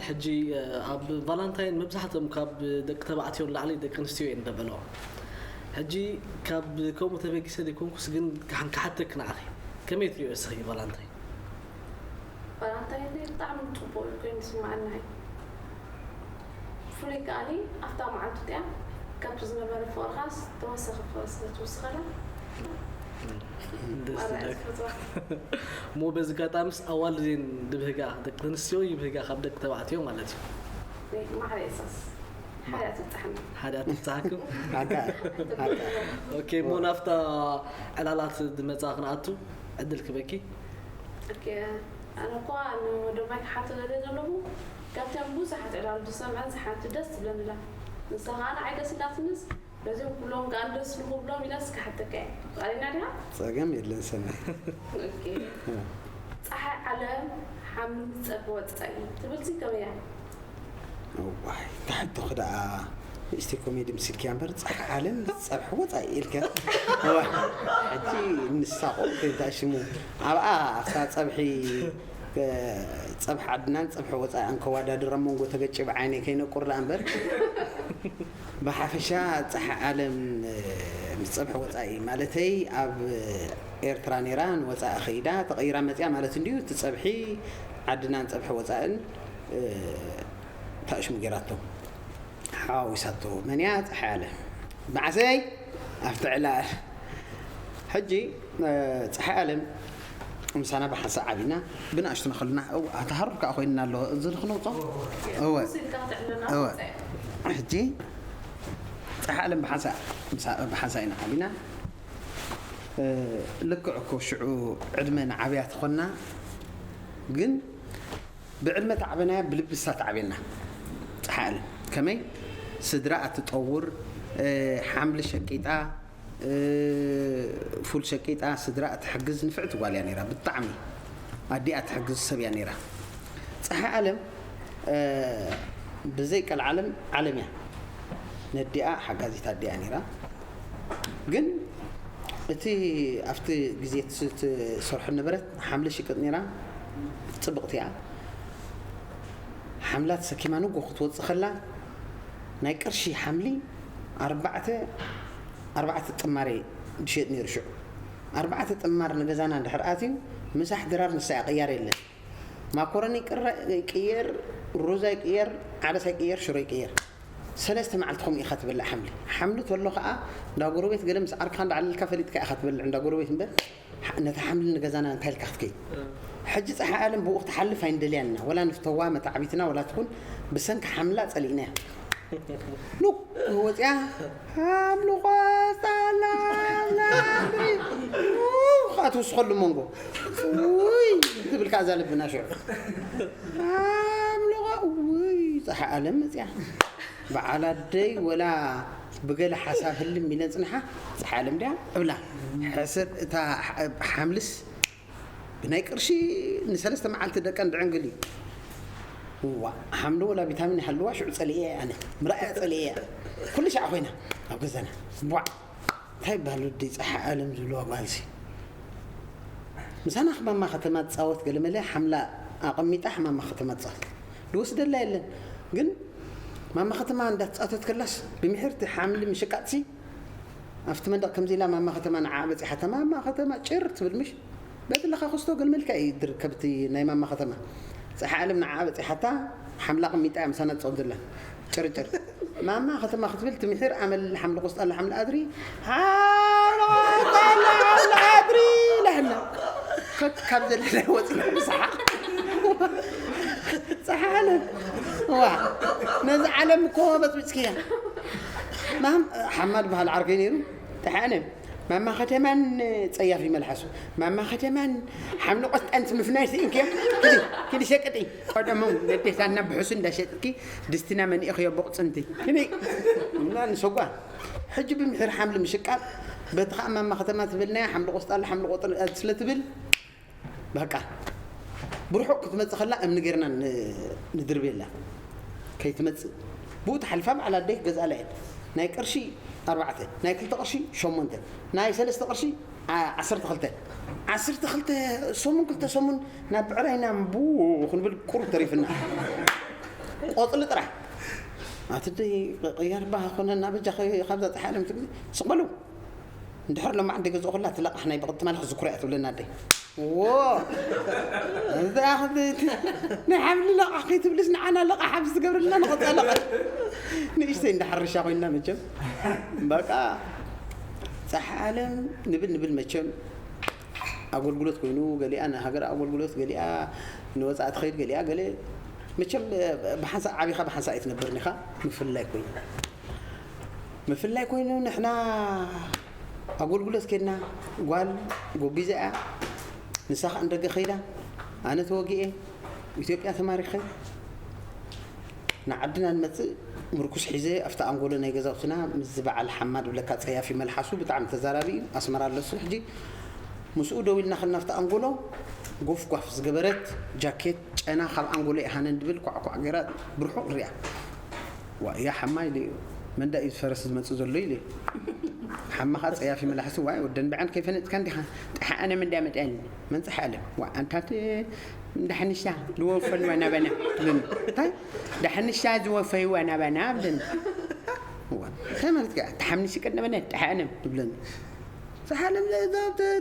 ሕጂ ኣብ ቫላንታይን መብዛሕትኦም ካብ ደቂ ተባዕትዮ ንላዕሊ ደቂ ኣንስትዮ እየን ደበለዋ። ሕጂ ካብ ከምኡ ተበጊሰ ዘይኮንኩስ ግን ክሓን ክሓተክ ንዓኺ ከመይ ትሪኦ እስኺ ቫላንታይን? ቫላንታይን ደይ ብጣዕሚ ፅቡቅ እዩ ኮይኑ ዝስማዓና እዩ። ብፍሉይ ከዓኒ ኣብታ መዓልቲ እቲኣ ካብቲ ዝነበረ ፍቅርኻስ ተወሳኺ ፍቅሪ ስለ ትውስኸላ ደስ ማራ እያ ዝብለካ። ዝፈትዋ። እሞ በዚ ኣጋጣሚስ ኣዋልድ እየን ድብህጋ፣ ደቂ ኣንስትዮ ይብህጋ ካብ ደቂ ተባዕትዮ ማለት እዩ። ማዕረ እሳስ ሓደ ትብፃሕና። ሓደ ኣትብፅሓኩም። ኣታ ኣታ ኦኬ፣ እሞ ናብታ ዕላላት ድመፃ ክንኣቱ ዕድል ክበኪ። ኦኬ፣ ኣነ እኳ ንወደባይ ክሓቶ ደልየ ዘለኹ ካብቶም ብዙሓት ዕላሉ ዝሰምዐን ዝሓንቲ ደስ ትብለንላ። ንሳ ከዓ ንዓይ ደስ እንዳትንስ በዚኦም ኩሎም ከዓ ደስ ንክብሎም ኢለ እስከ ሓተካ እየ። ፍቃደኛ ዲኻ? ጸገም የለን ሰናይ። ኦኬ። ፀሓይ ዓለም ሓምሊ ምስ ፀብሒ ወፃኢ ትብልሲ ከመይ እያ? እዋይ ታሕቶ ክደኣ ንእሽተይ ኮሜዲ ምስልኪያ እምበር ፀሓይ ዓለም ምስ ፀብሒ ወፃኢ ኢልከ። እዋይ ሕጂ ንሳ ቆልዑ ከይተኣሽሙ ኣብኣ ኣብታ ፀብሒ እ፣ ፀብሒ ዓድናን ፀብሒ ወፃእን ከዋዳድር ኣብ መንጎ ተገጭ ብዓይነይ ከይነቁር ደኣ እምበር ብሓፈሻ ፀሓይ ዓለም እ፣ ምስ ፀብሒ ወፃኢ ማለተይ ኣብ ኤርትራ ነይራ ንወፃኢ ከይዳ ተቐይራ መፅያ ማለት እንድዩ። እቲ ፀብሒ ዓድናን ፀብሒ ወፃእን እ፣ ተኣሽሙ ገይራቶ ሓዋዊሳቶ። መን እያ ፀሓይ ዓለም? መዓሰይ ኣብቲ ዕላል ሕጂ እ፣ ፀሓይ ዓለም ምሳና ብሓንሳእ ዓቢና ብንኣሽቱና ከሉና እው፣ ኣታ ሃሩር ከዓ ኮይንና ኣሎ እዚ ንክነውፅኦ እወ ስልካ ትዕለና እወ ወፃኢ። ሕጂ ፀሓይ ዓለም ብሓንሳእ ምሳ- ብሓንሳእ ኢና ዓቢና እ፣ ልክዕ እኮ ሽዑ ዕድመ ንዓብያ ትኾና ግን ብዕድመ ተዓበናያ ብልቢ እሳ ተዓብየና ፀሓይ ዓለም ከመይ ስድራ ኣትጠውር እ፣ ሓምሊ ሸቂጣ እ፣ ፉል ሸቂጣ ስድራ እትሕግዝ ንፍዕቲ ጓል እያ ነይራ። ብጣዕሚ ኣዲኣ ትሕግዝ ሰብ እያ ነይራ። ፀሓይ ዓለም እ፣ ብዘይ ቀልዓለም ዓለም እያ። ነዲኣ ሓጋዚት ኣዲኣ ነይራ። ግን እቲ ኣብቲ ግዜ ትስ- ትሰርሖ ነበረት ሓምሊ ሽቅጥ ነይራ። ፅብቕቲ እያ። ሓምላ ተሰኪማ ንጎ ክትወፅእ ከላ ናይ ቅርሺ ሓምሊ ኣርባዕተ ኣርባዕተ ጥማር እዩ ዝሸጥ ነይሩ ሽዑ። ኣርባዕተ ጥማር ንገዛና እንድሕር ኣትዩ ምሳሕ ድራር ንሳ እያ ቅያር የለን። ማኮረኒ ቅረ- ይቅየር፣ ሩዝ ኣይቅየር፣ ዓደስ ኣይቅየር፣ ሽሮ ይቅየር። ሰለስተ መዓልቲ ከምኡ ኢኻ ትበልዕ ሓምሊ። ሓምሊ ተሎ ከዓ እንዳ ጎረቤት ገለ ምስ ዓርክኻ እንዳዓለልካ ፈሊጥካ ኢኻ ትበልዕ እንዳ ጎረቤት እምበር ሓ- ነታ ሓምሊ ንገዛና እንታይ ኢልካ ክትከይድ? ሕጂ ፀሓይ ዓለም ብኡ ክትሓልፍ ኣይንደልያን ኢና። ወላ ንፍተዋ መተዓቢትና ወላ ትኹን ብሰንኪ ሓምላ ፀሊእናያ። ሉክ ወፂኣ ሓምሊ ቆስጣ ላላሪ ከኣ ትውስኸሉ መንጎ ውይ ትብል ከኣ እዛ ልብና ሽዑ ሓምሊ ቆ ውይ ፀሓይ ዓለም መፅያ በዓል ኣደይ ወላ ብገለ ሓሳብ ህልም ኢለን ፅንሓ ፀሓይ ዓለም ድያ እብላ ሕስር እታ ሓ- ሓምልስ ብናይ ቅርሺ ንሰለስተ መዓልቲ ደቀን ድዕንግል እዩ ዋ ሓምሊ ወላ ቪታሚን ይሃልዋ ሽዑ ፀልየ ኣነ ምርኣያ ፀልየ ኩሉ ሻዕ ኮይና ኣብ ገዛና ቧዕ እንታይ ይበሃል ወዲ ፀሓ ኣለም ዝብልዋ ጓልሲ ምሳና ማማ ከተማ ትፃወት ገለመለ ሓምላ ኣቐሚጣ ማማ ከተማ ትፃወት ዝወስደላ የለን ግን ማማ ከተማ እንዳተፃወተት ከላስ ብምሕርቲ ሓምሊ ምሽቃጥሲ ኣብቲ መንደቕ ከምዚ ኢላ ማማ ከተማ ንዓ በፂሓታ ማማ ከተማ ጭር ትብል ምሽ በቲ ለኻ ክስቶ ገልመልካ እዩ ድር ከብቲ ናይ ማማ ከተማ ፀሓ ኣለም ንዓ በፂሓታ ሓምላ ኣቐሚጣ እያ ምሳና ትፃወት ዘላ ጭርጭር ማማ ከተማ ክትብል ትምሒር ኣመል ሓምሊ ቆስጣ ሓምሊ ኣድሪ ሓምሊ ቆስጣ ሓምሊ ኣድሪ ለህና ከክ ካብ ዘለና ወፅና ብሰሓቅ ፀሓ ኣለም ዋ ነዚ ዓለም እኮ በፅቢፅክያ ማም ሓማድ በሃል ዓርከይ ነይሩ ጠሓነ ማማ ከተማን ፀያፍ ይመልሓሱ ማማ ከተማን ሓምሊ ቆስጣን ምፍናይ ስኢንክዮ ክዲ ክዲ ሸቅጢ ቀደሞም ነዴታና ብሕሱ እንዳሸጥኪ ድስትና መኒእኽዮ ቦቕፅንቲ ክዲ እና ንሰጓ ሕጂ ብምሕር ሓምሊ ምሽቃጥ በቲ ከዓ ማማ ከተማ ትብልናያ ሓምሊ ቆስጣ ሓምሊ ቆጥሪ ስለ ትብል በቃ ብርሑቕ ክትመፅእ ከላ እምኒ ገይርና ን- ንድርብየላ ከይትመፅእ ብኡ ተሓልፋ በዓል ኣደይ ክገዝኣላ እየን ናይ ቅርሺ ኣርባዕተ ናይ ክልተ ቅርሺ ሸሞንተ ናይ ሰለስተ ቅርሺ ዓ- ዓሰርተ ክልተ ዓሰርተ ክልተ ሰሙን ክልተ ሰሙን ናብ ብዕራይና ቡ ክንብል ቁሩብ ተሪፍና ቆፅሊ ጥራሕ ኣትደይ ቅያር ባህ ኮነና በጃ ካብዛ ፀሓለም ትግዚ ስቕበሉ እንድሕር ሎም ዓዲ ገዝኦ ኩላ ትለቃሕ ናይ ብቕጥቲ ማለ ክዝክሮ እያ ትብለና ኣደይ። ዎ እዛ ናይ ሓምሊ ለቃሕ ከይትብልስ ንዓና ለቃሕ ኣብ ዝገብርልና ንቐፃ ለቃሕ ንእሽተይ እንዳሓርሻ ኮይንና መቸም በቃ ፀሓለም ንብል ንብል መቸም ኣገልግሎት ኮይኑ ገሊኣ ንሃገር ኣገልግሎት ገሊኣ ንወፃኢ ትኸይድ ገሊኣ ገለ መቸም ብሓንሳእ ዓቢኻ ብሓንሳእ ኣይትነብርን ኢኻ። ምፍልላይ ኮይኑ ምፍልላይ ኮይኑ ንሕና ኣገልግሎት ከድና ጓል ጎቢዛ እያ ንሳ ከዓ ንደገ ከይዳ ኣነ ተወጊኤ ኢትዮጵያ ተማሪኸ ንዓድና ንመፅእ ምርኩስ ሒዘ ኣብቲ ኣንጎሎ ናይ ገዛውትና ምስ ዝበዓል ሓማ ድብለካ ፀያፊ መልሓሱ ብጣዕሚ ተዛራቢ እዩ ኣስመራ ኣለሱ ሕጂ ምስኡ ደው ኢልና ከልና ኣብቲ ኣንጎሎ ጎፍጓፍ ዝገበረት ጃኬት ጨና ካብ ኣንጎሎ ይሃነን ድብል ኳዕኳዕ ገይራ ብርሑቕ ሪኣ ዋ እያ ሓማ ኢለ እዩ መንዳ እዩ ፈረስ ዝመፅእ ዘሎ ኢለ ሓማ ከዓ ፀያፊ መልሓሱ ዋይ ወደን ብዓን ከይፈነጥካ እንዲኻ ጠሓ ኣነ መንዳ መፅኣኒ መንፅሕ ኣለ ዋ ኣንታት እንዳሕንሻ ዝወፈይዋ ናባና ትብለኒ እንታይ ዳሕንሻ ዝወፈይዋ ናባና ብለኒ እንታይ ማለት ከ ተሓምንሽ ቀደመነ ጠሓነ ትብለኒ ሰሓለም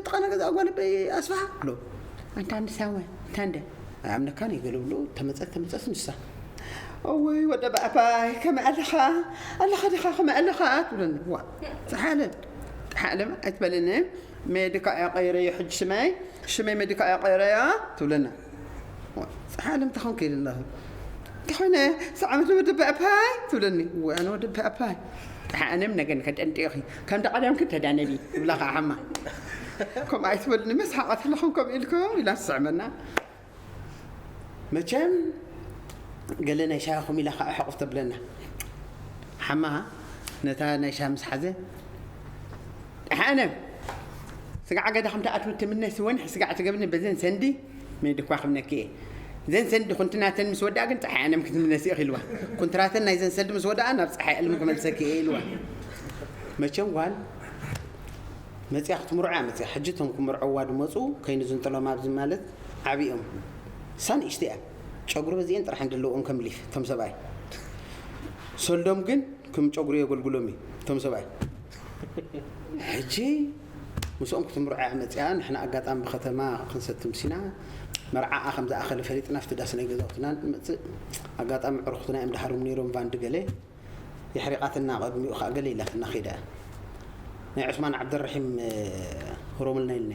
ትቐነ ገዛ ጓልበይ ኣስፋ ብሎ ኣንታ ንሳወ እንታ እንደ ኣምነካ ነው ይገለብሉ ተመፀት ተመፀት ንሳ እወይ ወደ ባእባይ ከመይ ኣለኻ ኣለኻ ዲኻ ከመይ ኣለኻ ትብለኒ ዋ ፀሓለም ጠሓለም ኣይትበለኒ ሜድካ እያ ቀይረዮ ሕጂ ሽመይ ሽመይ ሜድካ እያ ቀይረያ ትብለና ፀሓለም ተኾንከ ኢለ ኣለኹ እንተኾይነ ሰዓመት ወዲ ባእባይ ትብለኒ ወይ ኣነ ወዲ ባእባይ ጠሓእንም ነገን ከጠንጢኺ ከም ደቐደምኪ ተዳነቢ ይብላ ከዓ ሓማ ከምኡ ኣይትበልኒ መስሓቐት ኣለኹም ከምኡ ኢልኩም ኢላ ትስዕመና መቸም ገለ ናይ ሻይኹም ኢላ ከዓ ሕቑፍ ተብለና ሓማ ነታ ናይ ሻ ምስ ሓዘ ጠሓእነ ስጋዕ ገዳ ከም ተኣትው ትምነ ስወን ስጋዕ ትገብኒ በዘን ሰንዲ ሜድኳ ክብነኪ እየ ዘን ሰንዲ ኩንትናተን ምስ ወዳኣ ግን ፀሓይ ኣለም ክትምነሲ ኢኺ ኢልዋ ኩንትራተን ናይ ዘን ሰንዲ ምስ ወዳኣ ናብ ፀሓይ ኣለም ክመልሰኪ እየ ኢልዋ መቸም ጓል መፅያ ክትምርዖ እያ መፅያ ሕጂ እቶም ክምርዐዋ ድመፁ ከይንዝንጥሎም ኣብዚ ማለት ዓብኦም እሳ ንእሽቲ እያ ጨጉሪ በዚኤን ጥራሕ እንደለዎም ከም ሊፍ እቶም ሰብኣይ ሰልዶም ግን ከም ጨጉሪ የገልግሎም እዩ እቶም ሰብኣይ ሕጂ ምስኦም ክትምርዖ እያ መፅያ ንሕና ኣጋጣሚ ብከተማ ክንሰቲ ምሲና መርዓኣ ከም ዝኣኸለ ፈሊጥና ኣብቲ ዳስ ናይ ገዛውትና ንመፅእ ኣጋጣሚ ዕርኩትና እዮም ድሃርሙ ነይሮም ቫንዲ ገለ የሕሪቓትና ቅድሚኡ ከዓ ገለ ኢላትና ከይዳ ናይ ዑስማን ዓብደራሒም ህሮምልና ኢልና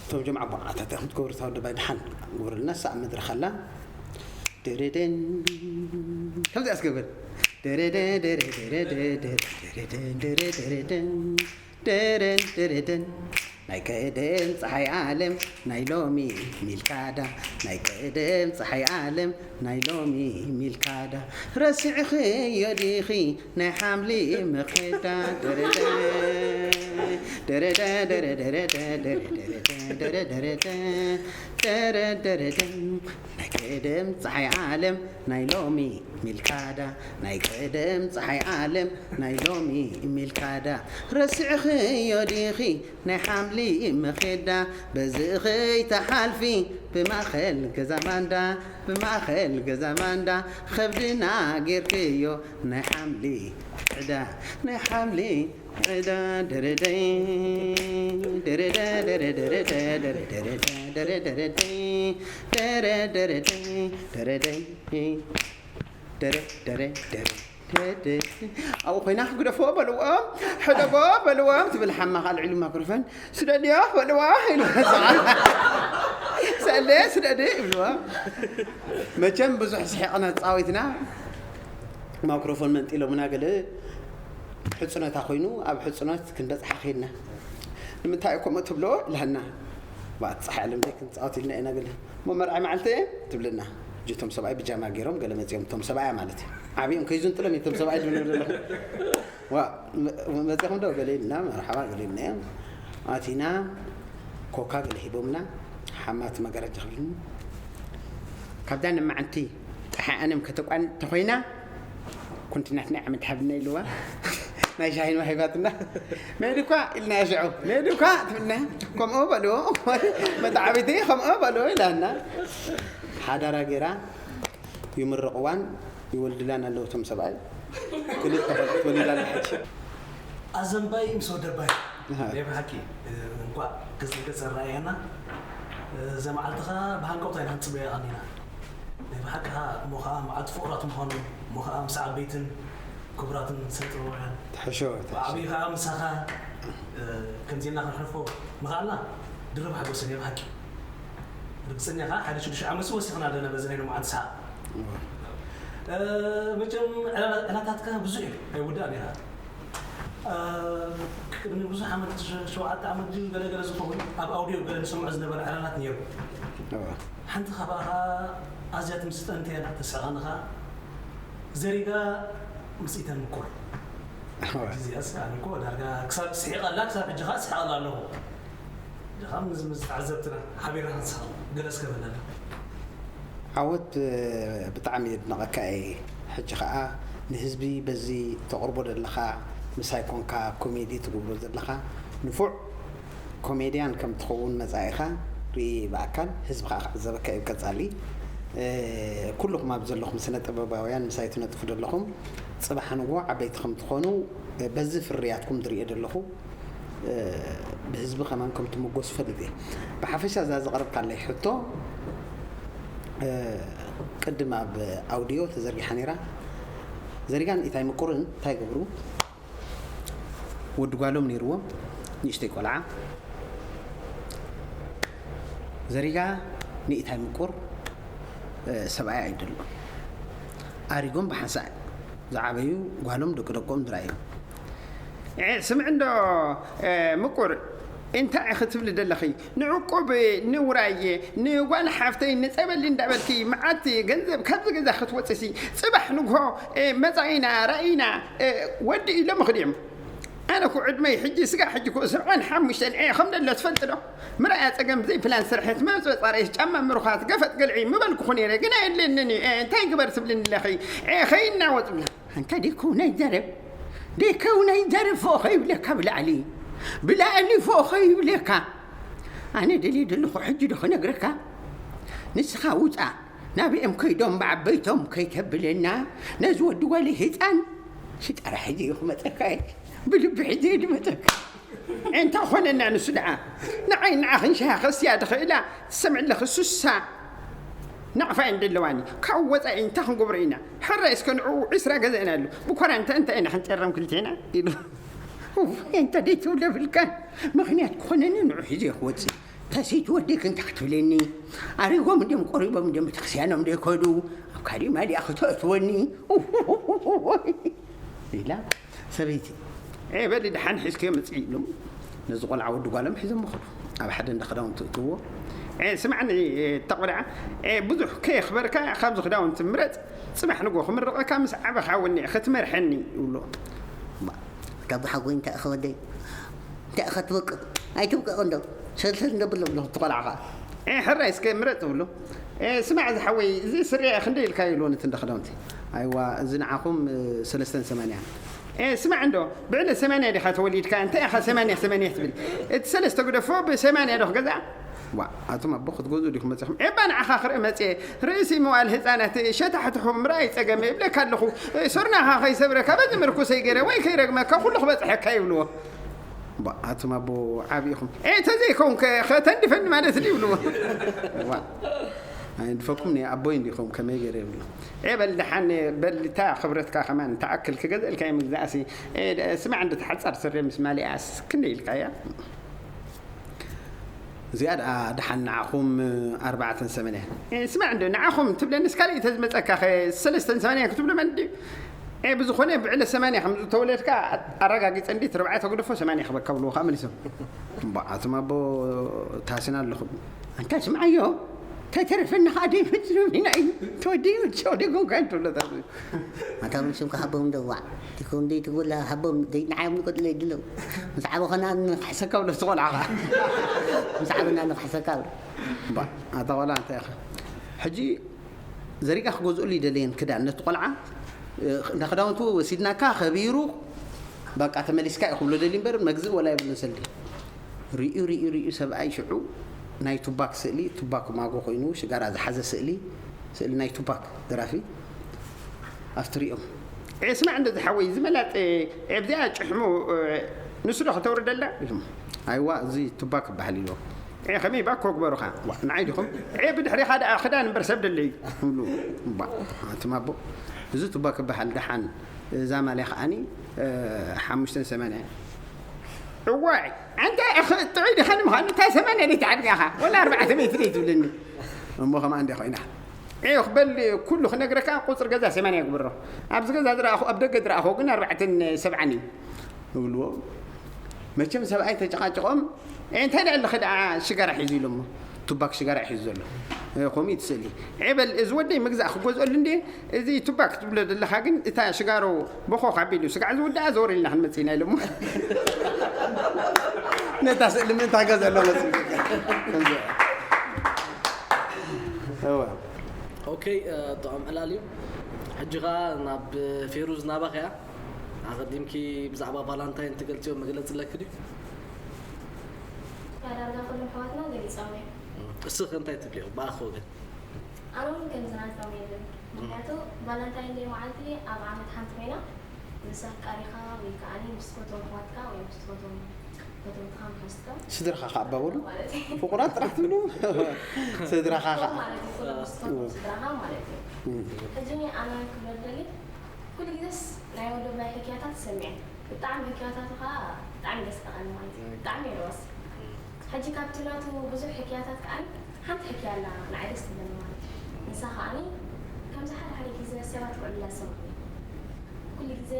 እቶም ጀምዓ ቧዓታት ከም ትገብሩ ታወደባይ ድሓን ግብርልና ሳብ መድረኽ ኣላ ደረደን ከምዚ ኣስገብር ደረደ ደረደረደረደረደረደረደን ደረን ደረደን ናይ ቀደም ፀሓይ ዓለም ናይ ሎሚ ሚልካዳ ናይ ቀደም ፀሓይ ዓለም ናይ ሎሚ ሚልካዳ ረሲዕኽዮ ዲኺ ናይ ሓምሊ ምኽዳ ደረደ ደረደ ደረደረደ ደረደረደ ደረደረደ ደረደረደ ናይ ቀደም ፀሓይ ዓለም ናይ ሎሚ ሚልካዳ ናይ ቀደም ፀሓይ ዓለም ናይ ሎሚ ሚልካዳ ረሲዕኽዮ ዲኺ ናይ ሓምሊ ምኽዳ በዚ ኸይትሓልፊ ብማእኸል ገዛ ማንዳ ብማእኸል ገዛ ማንዳ ኸብድና ጌርክዮ ናይ ሓምሊ ዕዳ ናይ ሓምሊ ዕዳ ደረደይ ደረደ ደረደረደ ደረደረደ ደረደረደ ደረደረደ ደረደይ ደረ ደረ ደረ ደረ ኣብኡ ኮይና ግደፎ በልዎ ሕደጎ በልዎ ትብል ሓማ ካልዕሉ ማክሮፎን ስደድዮ በልዎ ኢሉ ሰለ ስደድ ይብልዎ መቸም ብዙሕ ስሒቕና ፃዊትና ማክሮፎን መንጢሎምና ገለ ሕፅነታ ኮይኑ ኣብ ሕፅነት ክንበፅሓ ከይድና ንምንታይ ከምኡ ትብሎ ኢላና ባት ፀሓይ ዓለም ደይ ክንፃወት ኢልና ኢና ገለ እሞ መርዓይ መዓልቲ ትብለና እቶም ሰብኣይ ብጃማ ገይሮም ገለ መፂኦም እቶም ሰብኣያ ማለት እዩ ዓብኦም ከይዝንጥሎም እቶም ሰብኣይ ዝብሉ ዘለኹ መፂኹም ዶ ገለ ኢልና መርሓባ ገለ ኢልና እዮም ኣቲና ኮካ ገለ ሂቦምና ሓማት መጋረጃ ክብልኒ ካብዛ ንማዓንቲ ፀሓይ ኣነም ከተቋን ተኾይና ኩንትናትና ዓመት ሃብና ኢልዋ ናይ ሻሂን ዋሂባትና መሄድ እኳ ኢልና ሽዑ መሄድ እኳ ትብልና ከምኡ በልዎ መጣዕቢቲ ከምኡ በልዎ ኢላና ሓዳራ ገይራ ይምርቕዋን ይወልድላን ኣለዉ እቶም ሰብኣይ። ክልተ ቆልዑት ወሊዳ ኣላ ሕጂ። ኣዘንባይ ምስ ወደባይ ኣሃ። ናይ ብሓቂ እንኳዕ ገጽ ንገጽ ኣረኣየና። እዛ መዓልቲ ኸዓ ብሃንቀውታ ኢና ክንጽበያ ቀኒና። ናይ ብሓቂ ኸዓ እሞ ኸዓ መዓልቲ ፍቑራት ምዃኑ እሞ ኸዓ ምስ ዓበይትን ክቡራትን ሰብ ጥበባውያን ትሕሾ ብዓብዪ ኸዓ ምሳኻ ከምዚ ኢልና ክንሕልፎ ምኽኣልና ድርብ ሓጎስ ናይ ብሓቂ። ርግጸኛ ኸዓ ሓደ ሽዱሽተ ዓመት ወሲኽና ኣለና በዚ ናይ ሎምዓንቲ ሰዓት። መቸም ዕላታትካ ብዙሕ እዩ ኣይውዳእን ኢኻ። ቅድሚ ብዙሕ ዓመት ሸውዓተ ዓመት ድዩ ገለገለ ዝኸውን ኣብ ኣውዲዮ ገለ ንሰምዖ ዝነበረ ዕላላት ነይሩ። ሓንቲ ካብኣ ኣዝያ ትምስጠን እንተ እያ ተስሕቐኒ ኸዓ ዘሪጋ ምስ ኢተን ምቁር። እዚኣስ ኣነ እኮ ዳርጋ ክሳብ ስሒቐላ ክሳብ ሕጂ ኸዓ ስሕቐላ ኣለኹ። ድኻ ምስ ምስ ተዓዘብትና ሓቢርና ክንስሕቕ ገለ እስከ በለና። ዓወት ብጣዕሚ የድንቐካ እየ። ሕጂ ኸዓ ንህዝቢ በዚ ተቕርቦ ዘለኻ ምሳይ ኮንካ ኮሜዲ ትገብሮ ዘለኻ ንፉዕ ኮሜድያን ከም ትኸውን መጻኢኻ ርኢ ብኣካል ህዝቢ ኸዓ ክዕዘበካ እዩ ቀጻሊ። ኩልኹም ኣብ ዘለኹም ስነ ጥበባውያን ምሳይ ትነጥፉ ዘለኹም ጽባሕ ንግሆ ዓበይቲ ከም ትኾኑ በዚ ፍርያትኩም ዝርእየ ዘለኹ ብህዝቢ ከማን ከም ትምጎስ ፈልጥ እየ። ብሓፈሻ እዛ ዘቕረብካለይ ሕቶ ቅድም ኣብ ኣውዲዮ ተዘርጊሓ ነይራ። ዘሪጋን ኢታይ ምቁርን እንታይ ገብሩ? ወዲ ጓሎም ነይርዎም ንእሽተይ ቆልዓ። ዘሪጋ ንኢታይ ምቁር ሰብኣይ ኣይደልም። ኣሪጎም ብሓንሳእ ዝዓበዩ ጓሎም ደቂ ደቆም ዝረኣዩ። ስምዕ እንዶ ምቁር እንታይ ክትብሊ ደለኺ? ንዕቁብ ንውራይ ንጓል ሓፍተይ ንፀበሊ እንዳበልኪ መዓት ገንዘብ ካብዚ ገዛ ክትወፅሲ ፅባሕ ንግሆ መፃኢና ራኢና ወዲ ኢሎም ኽድዮም። ኣነ ኩ ዕድመይ ሕጂ ስጋ ሕጂ ኩ ሰብዓን ሓሙሽተን እየ ከም ደሎ ትፈልጥ ዶ? ምርኣያ ፀገም ዘይፕላን ስርሐት መፅበፃ ርእስ ጫማ ምሩኻት ገፈጥ ገልዒ ምበልኩኹ ነይረ ግን ኣየድልየንን እዩ። እንታይ ግበር ትብልኒ ኣለኺ? ከይናወጥ ብላ ኣንታ ደይከው ናይ ዘረብ ደይከው ናይ ዘረብ ፎ ከይብለካ ብላዕሊ ብላዕሊ ፎ ከይብለካ ኣነ ደልየ ዘለኹ ሕጂ ዶ ክነግረካ? ንስኻ ውፃ ናብኦም ከይዶም ብዓበይቶም ከይተብለና ነዚ ወዲ ጓለይ ህፃን ሽጣራ ሕጂ እዩ ክመፀካ እየ ብልቢ ሕጂ እየ ድመፀካ። እንታይ ኾነና ንሱ ደኣ ንዓይ ንዓ ክንሻሃ ከስያ ድኽእላ ትሰምዕ ኣለኺ ሱሳ ናቕፋ እየን ደለዋኒ ካብ ወፃኢ እንታይ ክንገብሮ ኢና ሕራይ እስከ ንዕኡ ዕስራ ገዛ ኢና ኣሎ ብኮራንታ እንታይ ኢና ክንጨረም ክልቴና ኢሉ እንተ ደይትብለ ብልካ ምኽንያት ክኾነኒ ንዑ ሒዘ ክወፅእ ተሲት ወዲክ እንታይ ክትብለኒ ኣሪጎም እንዲም ቆሪቦም እንዲም ቤተክርስትያኖም ደይከዱ ኣብ ካሊእ ማሊኣ ክተእትወኒ ኢላ ሰበይቲ ኤ በሊ ደሓን ሒዝከዮ መፅእ ኢሎም ነዚ ቆልዓ ወዲ ጓሎም ሒዞም ኸዱ ኣብ ሓደ እንዳ ክዳውንቲ እትዎ ኤ ስማዕኒ እታ ቆልዓ ኤ ብዙሕ ከየኽበርካ ካብዚ ክዳውንቲ ምረፅ ፅባሕ ንጎ ክምርቐካ ምስ ዓበኻ እውን ክትመርሐኒ ይብሎ ካብ ሓጎይ እንታይ ኢኸ ወደይ እንታይ ኢኸ ትብቅቕ ኣይትብቅቕ እንዶ ሰልሰል እንደብሎ ብሎ ትቆልዓ ኸዓ ኤ ሕራይ እስከ ምረጥ ትብሎ ኤ ስማዕ እዚ ሓወይ እዚ ስርያ ክንደይ ኢልካ ይብሎ ነቲ እንዳ ክዳውንቲ ኣይዋ እዚ ንዓኹም ሰለስተን ሰማንያን ኤ ስማዕ እንዶ ብዕለ ሰማንያ ዲኻ ተወሊድካ እንታይ ኢኻ ሰማንያ ሰማንያ ትብል እቲ ሰለስተ ግደፎ ብሰማንያ ዶ ክገዝኣ ዋ ኣቱም ኣቦ ክትገዝኡ ዲኹም መፂኹም ኤባ ንዓኻ ክርኢ መፅየ ርእሲ መዋል ህፃናት ሸታሕትኹም ምርኣይ ፀገመ ይብለካ ኣለኹ ሶርናኻ ከይሰብረካ በዚ ምርኩሰይ ገይረ ወይ ከይረግመካ ኩሉ ክበፅሐካ ይብልዎ ኣቱም ኣቦ ዓብኢኹም ኤ ተዘይከውን ከተንድፈኒ ማለት ድዩ ይብልዎ ኣይንድፈኩም ኒ ኣቦይ እንዲኹም ከመይ ገይረ ይብሉ ኤ በል ደሓን በልታ ክብረትካ ከማን ተኣክል ክገዝእልካ እየ ምግዛእሲ ስማዕ እንዲ ተሓፃር ስረ ምስ ማሊኣስ ክንደ ኢልካያ እዚኣ ደኣ ደሓን ንዓኹም ኣርባዕተን ሰመንያን ስማዕ እንዶ ንዓኹም ትብለንስ ካልእ ተዝመፀካ ኸ ሰለስተን ሰመንያን ክትብሉ መን ድዩ ብዝኾነ ብዕለ ሰማንያ ከም ዝተወለድካ ኣረጋጊፀ እንዲ ትርብዓይ ተጉደፎ ሰማንያ ክበካ ብልዎ ከዓ መሊሶም እምበኣቶም ኣቦ ታሲና ኣለኹም ኣንታ ስምዓዮ ተተረፈና ከዓ ደይፈፅም ኢና እዩ ተወዲኡ ሸወደጎም ካን ትብሎ ኣታ ርእሶም ክሃቦም ዶ ዋዕ ትኩም ደይ ትጉላ ሃቦም ደይ ንዓዮም ንቆጥሎ ይድለው ምስ ዓበኸና ንክሕሰካ ብሎ ዝቆልዓ ከዓ ምስ ዓበና ንክሕሰካ ብሎ ኣታ ቆልዓ እንታይ ኢኻ ሕጂ ዘሪጋ ክገዝኡሉ ይደለየን ክዳን ነቲ ቆልዓ ንክዳውንቱ ወሲድናካ ከቢሩ በቃ ተመሊስካ እዩ ክብሎ ደሊ እምበር መግዝእ ወላ የብሉን ሰልዲ ርእዩ ርእዩ ርእዩ ሰብኣይ ሽዑ ናይ ቱባክ ስእሊ ቱባክ ማጎ ኮይኑ ሽጋራ ዝሓዘ ስእሊ ስእሊ ናይ ቱፓክ ደራፊ ኣብቲ ሪኦም፣ "ኤ፣ ስማዕ እንደ ዝሓወይ፣ እዚ መላጥ፣ ኤ፣ ኣብዚኣ ጭሕሙ፣ ኤ፣ ንሱ ዶ ከተውርደላ?" ኢሎም። "ኣይዋ፣ እዚ ቱፓክ ይበሃል" ኢልዎ። "ኤ፣ ከመይ ባኮ ግበሩኻ? ዋ፣ ንዓይ ዲኹም? ኤ፣ ብድሕሪኻ ደኣ ክዳን እምበር ሰብ ደለዩ?" ይብሉ። ባ፣ ኣቱም ኣቦ፣ እዚ ቱፓክ ይበሃል። ደሓን እዛ ማልያ ከዓኒ፣ ኤ፣ ሓሙሽተን ሰማንያን። እዋይ፣ ኣንታ እኽ-፣ ጥዑይ ዲኻ ንምዃኑ? እታ ሰማንያ ደይ ትዓድጋ ኢኻ? ወላ ኣርባዕተ ሜትሪ ትብለኒ። እሞ ከማን እንደ ኮይና። ኤህ፣ በል ኩሉ ክነግረካ፣ ቁጽሪ ገዛ ሰማንያ ግብሮ። ኣብዚ ገዛ ዝረኣኹ፣ ኣብ ደገ ዝረኣኹ ግን ኣርባዕተን ሰብዓን እዩ። ይብልዎ። መቸም ሰብኣይ ተጨቃጭቆም፣ "ኤ፣ እንታይ ደኣ ኣለኸ ደኣ ሽጋራ ሒዙ?" ኢሎሞ። ቱባክ ሽጋራ ሒዙ ዘሎ። ኤ፣ ከምኡ እዩ እቲ ስእሊ። "ኤ፣ በል እዚ ወደይ ምግዛእ ክገዝኦሉ እንዴ?" "እዚ ቱባክ ትብሎ ዘለኻ ግን እታ ሽጋሮ ቦኾኽ ኣቢሉ ስጋዕ ዝውድኣ ዘወር ኢልና ክንመጽእ ኢና" ኢሎሞ። ነታ ስእሊ ምእንታ ገዛ ኣሎ መጽእ። እወ። ኦኬ፣ እ፣ ጥዑም ዕላል እዩ። ሕጂ ኸኣ ናብ ፌሩዝ ናባኺ እያ። ኣቐዲምኪ ብዛዕባ ቫላንታይን ትገልጽዮ መግለጺ ኣለኪ ድዩ? ዳርጋ ኩሎም ኣሕዋትና ገሊጾም እዮም። እስኺ እንታይ ትብልዮ ብኣኺ ወገን? ኣነ እውን ከምዚ ናቶም የለን። ምኽንያቱ ቫላንታይን ደይ መዓልቲ ኣብ ዓመት ሓንቲ ኮይና፣ ምስ ኣፍቃሪኻ ወይ ከዓኒ ምስ ትፈትዎም ኣሕዋትካ ወይ ምስ ትፈትዎም ፈተውትኻ ምሓዝትካ ስድራኻ ከኣ ኣባበሉ ማለት እዩ። ፍቑራት ጥራሕ ትብሉ። ስድራኻ ከኣ ማለት እዩ። ኩሎም ምስ ትፈትዎም እም። ስድራኻ ማለት እዩ። እም። ሕጂ ኣነ ክብሎ ዝደሊ፣ ኩሉ ግዜስ ናይ ወዲ ብላይ ሕክያታት ሰሚዐ። ብጣዕሚ ሕክያታቱ ከኣ ብጣዕሚ ደስ በሃሊ ማለት እዩ። እም። ብጣዕሚ የለዋስ። እም። ሕጂ ካብቲ ናቱ ብዙሕ ሕክያታት ከኣ ሓንቲ ሕክያ ኣላ ንዓይ ደስ ትብለኒ ማለት እዩ። ንሳ ከኣኒ ከምዚ ሓደ ሓደ ግዜ ሰባት ክዕልላ ዝሰምዑ። ኩሉ ግዜ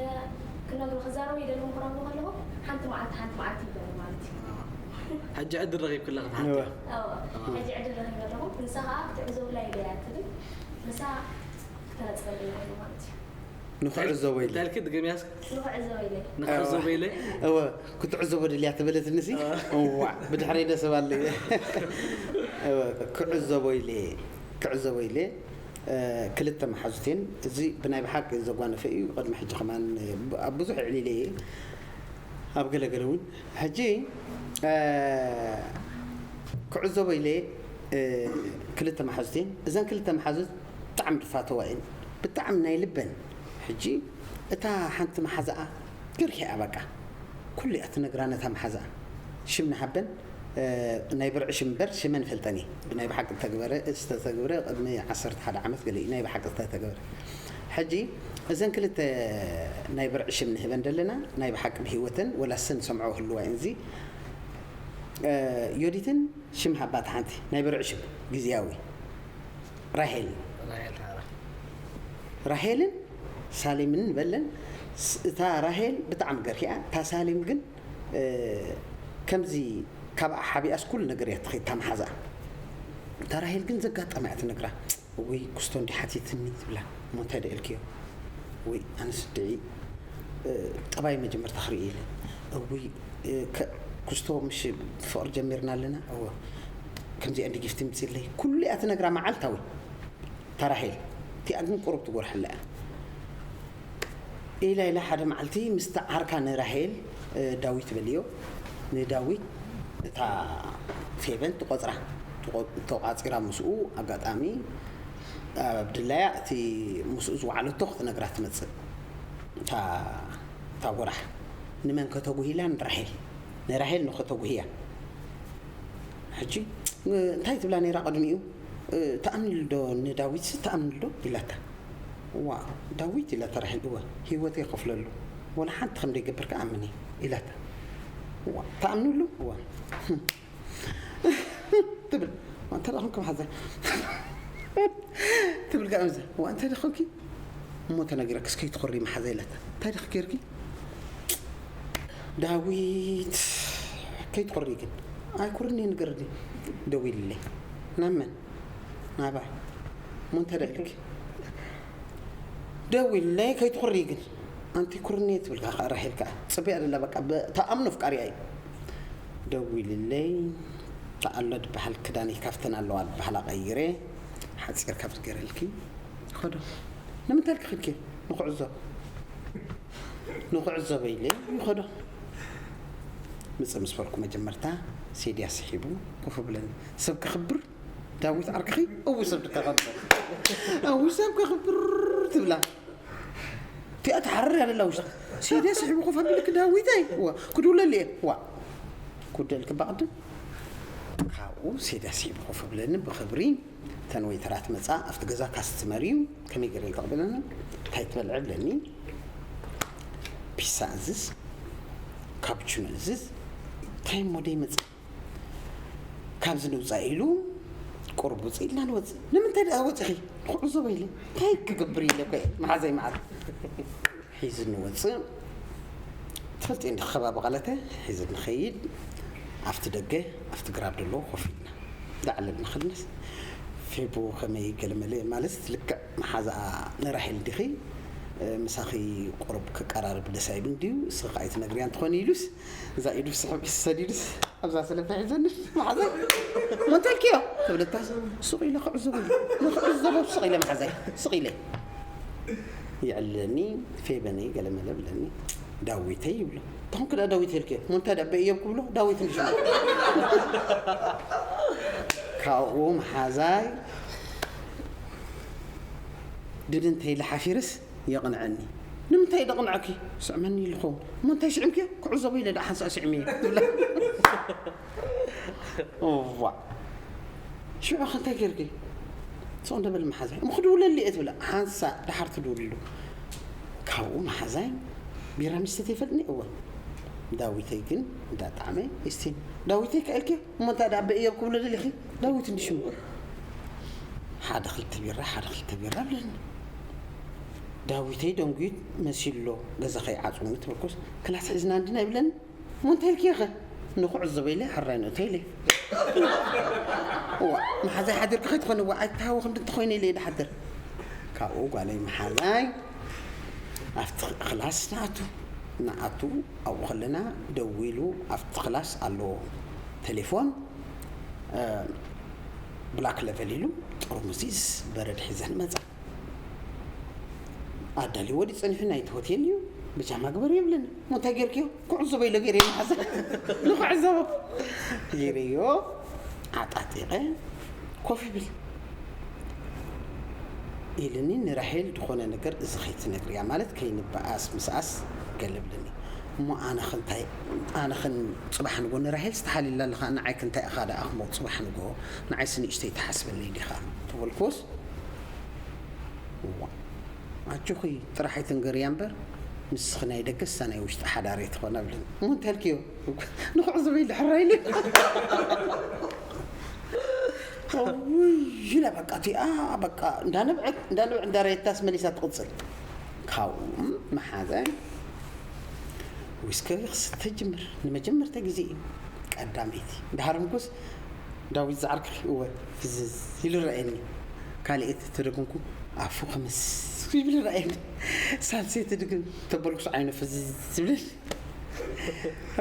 ክነግሩ ክዛረቡ ይደልዎም ክረኽቡ ከለኹ ሓንቲ መዓልቲ ሓንቲ መዓልቲ ይብለኒ ማለት እዩ። ሕጂ ዕድል ረኺብክላ ክትሓቲ። እወ። እወ። ሕጂ ዕድል ረኺበ ኣለኹ። ንሳ ከኣ ክትዕዘቡላ ኢለያ ትብል። ንሳ ክተነጽረልና ኢሉ ማለት እዩ። ንኽዕዘቦ ኢለ። እንታይ ኢልኪ? ድገምያ እስኪ። ንኽዕዘቦ ኢለ። ንኽዕዘቦ ኢለ? እወ፣ ክትዕዘቦ ደልያ ተበለትኒ ሲ። እወ። እዋዕ፣ ብድሕረይ ደስ ባለ። እወ፣ ክዕዘቦ ኢለ፣ ክዕዘቦ ኢለ፣ እ፣ ክልተ መሓዙቴን፣ እዚ ብናይ ብሓቂ ዘጓነፈ እዩ። ቅድሚ ሕጂ ከማን፣ እ፣ ብ-፣ ኣብ ብዙሕ ዕሊለ እየ። ኣብ ገለ ገለ እውን። ሕጂ፣ እ፣ ክዕዘቦ ኢለ፣ እ፣ ክልተ መሓዙቴን፣ እዘን ክልተ መሓዙት ብጣዕሚ ድፋተዋ እየን። ብጣዕሚ ናይ ልበን። ሕጂ እታ ሓንቲ መሓዛኣ ገርኪኣ በቃ። ኩሉ እያ ትነግራ ነታ መሓዛኣ። ሽም ንሃበን፣ እ፣ ናይ ብርዒ ሽም እምበር ሽመን ይፈልጠን እየ። ብናይ ብሓቂ ዝተግበረ፣ ዝተተግብረ ቅድሚ ዓሰርተ ሓደ ዓመት ገለ እዩ ናይ ብሓቂ ዝተተግበረ። ሕጂ እዘን ክልተ ናይ ብርዒ ሽም ንህበን ዘለና፣ ናይ ብሓቂ ብህይወተን ወላ ሰን ሰምዖ ህልዋ እየን እዚ፣ እ፣ ዮዲትን ሽም ሃባ እታ ሓንቲ ናይ ብርዒ ሽም ግዝያዊ ራሄል። ራሄል ሓራ። ራሄልን ሳሌምን ንበለን። ስ-፣ እታ ራሄል ብጣዕሚ ገርኪኣ፣ እታ ሳሌም ግን፣ እ፣ ከምዚ ካብኣ ሓቢኣስ ኩሉ ነገር እያ ትኸይድ፣ እታ መሓዛኣ። እታ ራሄል ግን ዘጋጠማ እያ ትነግራ። "ወይ ክስቶ እንዲ ሓቲትኒ" ትብላ። "እሞ እንታይ ደኣ ኢልክዮ?" "ወይ ኣነስ ድዒ፣ እ፣ ጠባይ መጀመርታ ክርኢ ኢለ። እውይ፣ እ፣ ከ-፣ ክስቶ ምሽ ፍቕሪ ጀሚርና ኣለና። እወ፣ ከምዚኣ እንዲ ጊፍቲ ምጽለይ" ኩሉ እያ ትነግራ መዓልታዊ። እታ ራሄል እቲኣ ግን ቁሩብ ትጎርሐላ እያ። ኢላ ኢላ ሓደ መዓልቲ ምስቲ ዓርካ ንራሄል፣ እ፣ ዳዊት በልዮ። ንዳዊት እታ ፌቨን ትቆጽራ። ትቆ-፣ ተቋጺራ ምስኡ ኣጋጣሚ ኣብ ድላያ እቲ ምስኡ ዝወዓለቶ ክትነግራ ትመጽእ። እታ፣ እታ ጎራሕ። ንመን ከተጉሂላ? ንራሄል። ንራሄል ንኸተጉህያ። ሕጂ፣ እ፣ እንታይ ትብላ ነይራ ቅድሚኡ? እ፣ "ትኣምንሉ ዶ ንዳዊትሲ ትኣምንሉ ዶ?" ኢላታ። "ዋ፣ ዳዊት" ኢላታ ራሄል፣ "እወ፣ ህይወተይ ይኸፍለሉ። ወላ ሓንቲ ከም ዘይገብር ክኣምን እየ" ኢላታ። "ዋ፣ ትኣምንሉ?" "እወ።" ትብል። "ዋ፣ እንታይ ደኣ ኮንኪ መሓዛይ?" ትብል ከኣ ምዛ። "ዋ፣ እንታይ ደኣ ኮንኪ? እሞ ተነጊረክስ ከይትኾሪ መሓዛይ" ኢላታ። "እንታይ ደኣ ጌርኪ?" "ዳዊት፣ ከይትኾሪ ግን?" "ኣይኩርኒ፣ ንገርኒ." "ደዊልለይ." "ናብ መን?" "ናባይ?" "እሞ እንታይ ደኣ ኢልኪ?" "ደዊልለይ፣ ከይትኹሪ ግን?" "ኣንቲ ኩርኒ" ትብል ከኣ ራሄል ከኣ ጽበያ ደላ፣ በቃ፣ ብ-፣ ተኣምኖ ኣፍቃሪኣ እዩ። "ደዊልለይ፣ ተኣሎ ድበሃል ክዳነይ ካፍተን ኣለዋ ድበሃላ ቀይረ፣ ሓጺር ካብ ዝገረልኪ፣ ይኸዶ." "ንምንታይ ኢልኪ ኸድኪ?" "ንኽዕዞ፣ ንኽዕዞ በይለ፣ ይኸዶ። ምጽእ ምስ በልኩ መጀመርታ፣ ሴድያ ስሒቡ ኮፍ ብለኒ። ሰብ ከኽብር ዳዊት ዓርክኺ እው ሰብ ድካ ከብር። ኣብ ውሽጣ እኮ ክብር ትብላ። እቲኣ ትሓርር እያ ደላ ውሽጣ። ሴድያ ስሒቡ ኮፍ ኣቢልክ ዳዊተይ። ዋ፣ ክድውለሉ እየ። ዋ፣ ክውደልክ ባቕድም። ካብኡ ሴድያ ስሒቡ ኮፍ ብለኒ ብኽብሪ። እተን ወይተራት መጻ፣ ኣብቲ ገዛ ካስትመር እዩ። ከመይ ገይረ ከቕበለኒ? እንታይ ትበልዐ ብለኒ። ፒሳ እዝዝ፣ ካፕቹኖ እዝዝ። እንታይ እሞ ደይመጽእ? ካብዚ ንውጻእ ኢሉ ቁሩብ ውጽእ ኢልና ንወጽእ። ንምንታይ ደኣ ወጺኺ? ንኽዕዘቦ ኢለ። እንታይ ክገብር ኢለ እኮ እየ፣ መሓዛይ መዓት። ሒዙ ንወጽእ። ትፈልጢ እንዲ ከባቢ ቃለተ ሒዙ ንኸይድ። ኣብቲ ደገ፣ ኣብቲ ግራብ ደሎ ኮፍ ኢልና። ዳዕለ ንኽልነስ። ፌቡ ከመይ ገለመለ ማለት ልክዕ መሓዛኣ ንራሄል ዲኺ? እ፣ ምሳኺ ቁሩብ ክቀራረብ ደስ ኣይብን ድዩ? እስኺ ከኣ ኣይትነግርያ እንተኾነ ኢሉስ፣ እዛ ኢዱ ስሕብ ሰዲዱስ፣ ኣብዛ ሰለፈ ሒዘኒ፣ መሓዛይ፣ "ሞንተ ኢልክዮ?" ተብለታ፣ ሱቕ ኢለ ክዕዘቦ ኢለ፣ ንኽዕዘቦ ሱቕ ኢለ መሓዛይ፣ ሱቕ ኢለ። ይዕልለኒ፣ ፌበነይ ገለመለ ብለኒ፣ "ዳዊተይ" ይብሎ። "ተኹንክ ደኣ ዳዊት ኢልክዮ?" "ሞንታ ደኣ በእዮብ?" ክብሎ፣ "ዳዊት እንድሽ?" ካብኡ መሓዛይ ድድ እንተ ኢለ ሓፊርስ፣ የቕንዐኒ። "ንምንታይ ደቕንዐኪ? ስዕመኒ ኢሉ ኸውን። እሞ እንታይ ስዒምክዮ?" "ክዕዘቦ ኢለ ደኣ ሓንሳእ ስዒመዮ" ትብላ። እዋእ። ሽዑ ኸ እንታይ ጌርኪ? ስቕ እንደ በል መሓዛይ። "እሞ ክድውለሉ እየ" ትብላ። ሓንሳእ ደሓር ትድውልሉ። ካብኡ መሓዛይ ቢራ ምስተ ይፈልጥኒ? እወ። ዳዊተይ ግን እንዳጣዕመ ይስቲኒ። "ዳዊተይ ከ ኢልኪ? እሞ እንታይ ደኣ በእዮብ ክብሎ ደሊኺ? ዳዊት እንዲ ሽሙ?" ሓደ ክልተ ቢራ፣ ሓደ ክልተ ቢራ ብለኒ። ዳዊተይ ደንጉዩ መሲሉ ኣሎ፣ ገዛ ከይዓጽውኒ ትበልኩስ፣ "ክላስ ሒዝና እንዲና" ይብለኒ። "እሞ እንታይ ኢልኪ ኢኺ?" "ንኽዕዘቦ ኢለ፣ ሕራይ ንእቶ" ኢለ። እዋ፣ መሓዛይ ሓዲርኪ ከይትኾኒ፣ እዋ፣ ኣይትተሃወኺ እንዲ እንተኾይነ ኢለ እየ ድሓድር። ካብኡ ጓለይ መሓዛይ ኣብቲ ክላስ ንኣቱ፣ ንኣቱ ኣብኡ ከለና ደዊሉ ኣብቲ ክላስ ኣሎ ቴሌፎን፣ እ፣ ብላክ ለቨል ኢሉ ጥርሙዝ ይስ በረድ ሒዘን መጻ። ኣዳልዎ ድዩ ጸኒሑ ናይቲ ሆቴል እዩ፣ ብጃማ ግበር ይብለኒ። እሞ እንታይ ጌርክዮ? ክዕዘቦ ኢለ ገይረዮ መሓዛ። ንኽዕዘቦ ገይረዮ፣ ዓጣጢቐ ኮፍ ይብል። ኢልኒ ንራሄል ዝኾነ ነገር እዚ ከይትነግርያ፣ ማለት ከይንበኣስ ምስኣስ ገለ ብለኒ። እሞ ኣነ ኸ እንታይ፣ ኣነ ኸን ጽባሕ ንጎ ንራሄል ዝተሓሊላ ኣለኻ፣ ንዓይ ከ እንታይ ኢኻ ደኣ እሞ ጽባሕ ንጎ፣ ንዓይስ ንእሽተይ ትሓስበለይ ዲኻ? ተበልኩስ፣ እዋ፣ ኣጆኺ ጥራሕ ኣይትንገርያ እምበር፣ ንስኺ ናይ ደገ፣ እሳ ናይ ውሽጢ ሓዳር እየ ትኾና ብለኒ። እሞ እንታይ ኢልክዮ? ንኽዕዘቦ ኢለ ሕራይ ኢለ። ውይ ኢለ በቃ እቲኣ በቃ እንዳነብዐት፣ እንዳነብዐት እንዳረየታስ መሊሳ ትቕጽል። ካብኡ መሓዘ ዊስከ ክስተ ጅምር። ንመጀመርታ ግዜ እዩ። ቀዳመይቲ። ድሓር ምኩስ ዳዊት ዝዓርከኺ እወ ፍዝዝ ኢሉ ረኣየኒ። ካልኣይቲ ተደግምኩ ኣፉ ክምስ ይብል ረኣየኒ። ሳልሰይቲ ድግም ተበልኩስ ዓይኑ ፍዝዝ ይብል።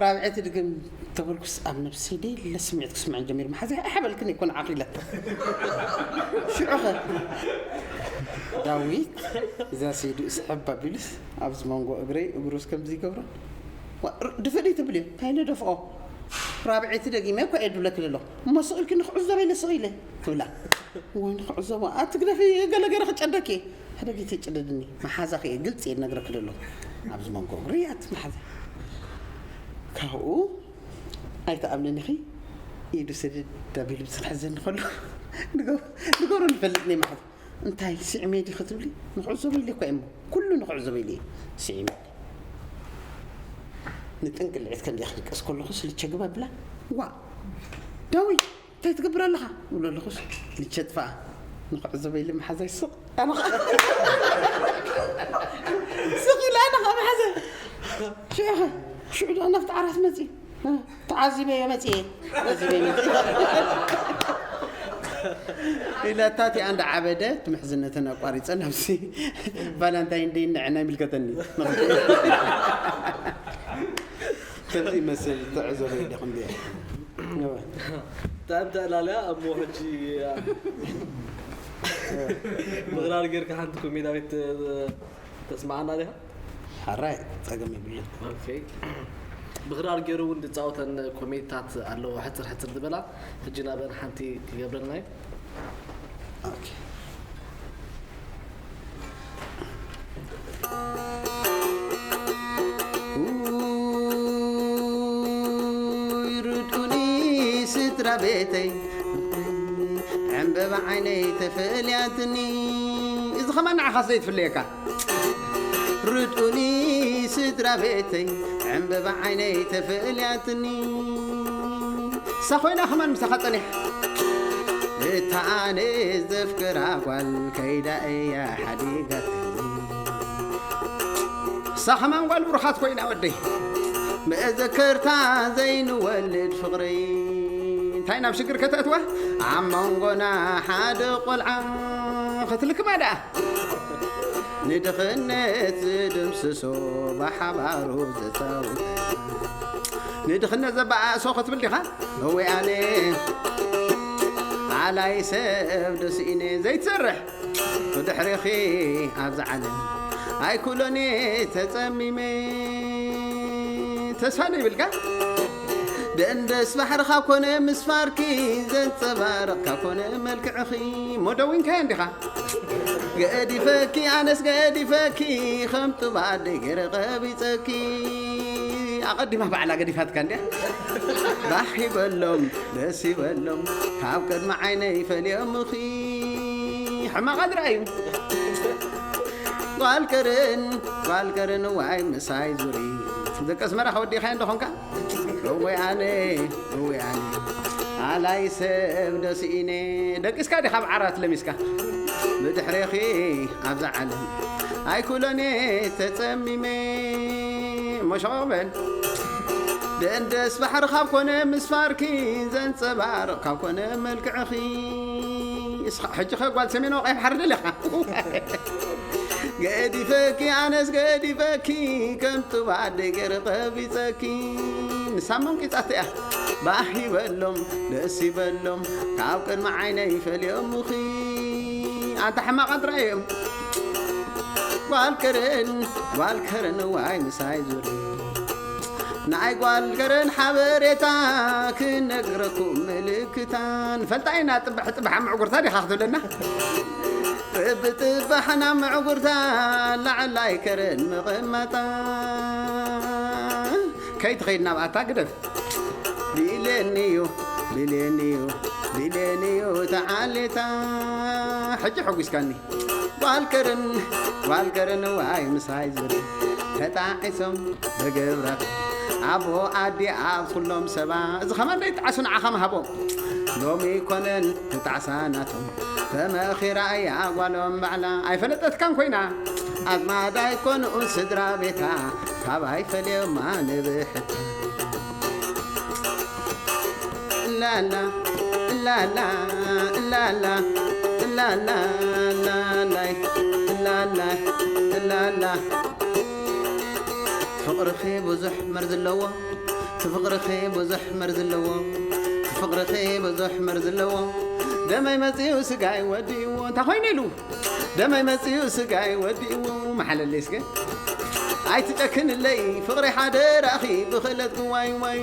ራብዐይቲ ድግም ተበልኩስ ኣብ ነብሰይ ደይለ ስምዒት ክስምዐን ጀሚሩ። መሓዘ ኣሕበልክን ይኮን ዓኺለ። ሽዑኸ ዳዊት እዛ ሰይዱ ስሕብ ኣቢሉስ ኣብዚ መንጎ እግረይ እግሩስ ከምዚ ይገብሮ። ዋ፣ ር-፣ ድፍእ ደይ ትብልዮ? እንታይ ኢለ ደፍኦ? ራብዐይቲ ደጊመ እኮ እየ ድብለኪ ዘለኹ። እሞ ስቕ ኢልኪ ንኽዕዘበ ኢለ ስቕ ኢለ ትብላ። ወይ ንኽዕዘቦ፣ ኣቲ ግደፊ፣ ገለ ገይረ ክጨደኪ እየ። ሕደጊ ተይጨደድኒ፣ መሓዛኺ እየ፣ ግልፂ እየ ዝነግረኪ ዘለኹ። ኣብዚ መንጎ እግሪ ኣቲ መሓዛ። ካብኡ ኣይትኣምንን ኢኺ፣ ኢዱ ስድድ ኣቢሉ ምስ ክሕዘኒ ከሎ፣ ንገ-፣ ንገሩ ንፈልጥ ነይ መሓዛ። እንታይ ስዒመ ዲኺ ትብሊ? ንኽዕዘቦ ኢለ እኮ እየ እሞ፣ ኩሉ ንኽዕዘቦ ኢለ እየ ስዒመ። ንጥንቅልዒት ከምዚኣ ክድቅስ ከለኹስ ልቸ ግባ ብላ፣ "ዋ፣ ዳዊት፣ እንታይ ትገብር ኣለኻ?" እብሎ ኣለኹስ ልቸ ጥፋኣ። ንኽዕዘቦ ኢለ መሓዛይ ስቕ፣ ኣነ ኸዓ ስቕ ኢለ፣ ኣነ ኸዓ መሓዘ። ሽዑ ኸ፣ ሽዑ ደኣ ናብቲ ዓራት መጺ። እ፣ ተዓዚበዮ መጺኤ። ተዓዚበዮ መጺኤ። ኢላታ እቲኣ እንዳዓበደት ምሕዝነተን ኣቋሪጸ ናብዚ ቫላንታይን ደይ ንዕና ይምልከተኒ። ከምዚ ይመስል ትዕዘቦ ኢለ ከምዚ እየ። እወ። ብጣዕሚ ተዕላልያ እሞ ሕጂ ብኽራር ጌርካ ሓንቲ ኮሜዳዊት ተስምዓና ዲኻ? ሓራይ ጸገም የብሉን። ኦኬ። ብኽራር ገይሩ እውን ዝጻወተን ኮሜዲታት ኣለዎ፣ ሕጽር ሕጽር ዝበላ። ሕጂ ናበን ሓንቲ ክገብረልና እዩ። ኦኬ። ቤተይ ዕምበባ ዓይነይ ተፈልያትኒ። እዚ ኸማን ንዓኻ ዘይትፍለየካ። ርድኡኒ ስድራ ቤተይ ዕምበባ ዓይነይ ተፈልያትኒ። እሳ ኮይና ኸማን ምሳኻ ጸኒሕ። እታ ኣነ ዘፍቅራ ጓል ከይዳ እያ ሓዲጋትኒ። እሳ ኸማን ጓል ብሩኻት ኮይና ወደይ። መዘከርታ ዘይንወልድ ፍቕሪ። እንታይ ናብ ሽግር ከተእትዋ? ኣብ መንጎና ሓደ ቆልዓ ክትልክማ ደኣ። ንድኽነት ዝድምስሶ ብሓባሩ ዘጻውተ። ንድኽነት ዘበኣእሶ ክትብል ዲኻ? እወ ኣነ ኣላይ ሰብ ደስኢነ ዘይትሰርሕ ብድሕሪኺ ኣብዛ ዓለም ኣይኩሎን እየ ተጸሚመ። ተስፋ ዘይብልካ ደንደስ ባሕርኻ ኮነ ምስፋርኪ ዘንጸባርቕካ ኮነ መልክዕኺ እሞ ደዊንካዮ እንዲኻ። ገዲፈኪ ኣነስ ገዲፈኪ ከም ጡብ ኣደይ ገይረ ቀቢጸኪ። ኣቐዲማ ባዕላ ገዲፋትካ እንድያ። ባሕ ይበሎም ደስ ይበሎም ካብ ቅድሚ ዓይነይ ፈልዮምኺ። ሕማቕ ኣድራዩ። ጓል ከረን ጓል ከረን ዋይ ምሳይ ዙሪ። ደቂ ኣስመራ ከወዲኻዮ እንደኾንካ እወይ ኣነ እወይ ኣነ ኣላይ ሰብ ደስኢነ። ደቂስካ ዲኻ ኣብ ዓራት ለሚስካ ብድሕሬኺ ኣብዛ ዓለም ኣይኩሎን እየ ተጸሚመ። እሞ ሸቕ በል ደንደስ ባሕሪ ካብ ኮነ ምስፋርኪ ዘንጸባርቕ ካብ ኮነ መልክዕኺ። እስኻ ሕጂ ኸ ጓል ሰሜናዊ ቀይሕ ባሕሪ ደሊኻ? ገዲፈኪ ኣነስ ገዲፈኪ ከም ጡብ ኣደይ ገይረ ቀቢጸኪ። ንሳ መንቂጻቶ እያ ባህ ይበሎም ደስ ይበሎም ካብ ቅድሚ ዓይነይ ፈልዮምኺ። ኣንታ ሕማቕ ኣድራዮም ጓል ከረን ጓል ከረን ዋይ ምሳይ ዙሪ። ናይ ጓል ከረን ሓበሬታ ክነግረኩም ምልክታ። ንፈልጣ ኢና ጽብሕ ጽብሓ ምዕጉርታ ዲኻ ክትብለና? ጥብጥባሕና ምዕጉርታ ላዕላይ ከረን ምቕማጣ። ከይትኸይድ ናብኣታ ግደፍ። ቢሌንዩ ቢሌንዩ ቢሌንዩ ተዓሌታ። ሕጂ ሕጒስካኒ። ጓል ከረን ጓል ከረን ዋይ ምሳይ ዙሪ። ተጣዒሶም ብግብራቶም ኣቦ ኣዲ ኣብ ኩሎም ሰባ። እዚ ኸማን ደይጠዓሱ ንዓኻ ምሃቦም። ሎሚ ኮነን ትጣዕሳ ናቶም ተመኺራ እያ ጓሎም ባዕላ። ኣይፈለጠትካን ኮይና ኣዝማድ ኣይኮንኡን ስድራ ቤታ ካባይ ፈልዮማ ንብሕታ። ላላ ላላ ላላ ላላ ላላይ ላላ ላላ። ፍቕርኺ ብዙሕ መርዚ ኣለዎ። ፍቕርኺ ብዙሕ መርዚ ኣለዎ። ፍቕርኺ ብዙሕ መርዚ ኣለዎ። ደመይ መጺኡ ስጋይ ወዲእዎ። እንታይ ኮይኑ ኢሉ? ደመይ መጺኡ ስጋይ ወዲእዎ። መሓለለይ እስከ። ኣይትጨክንለይ ፍቕሪ ሓደራኺ ብኽእለት ግዋይ ዋይ።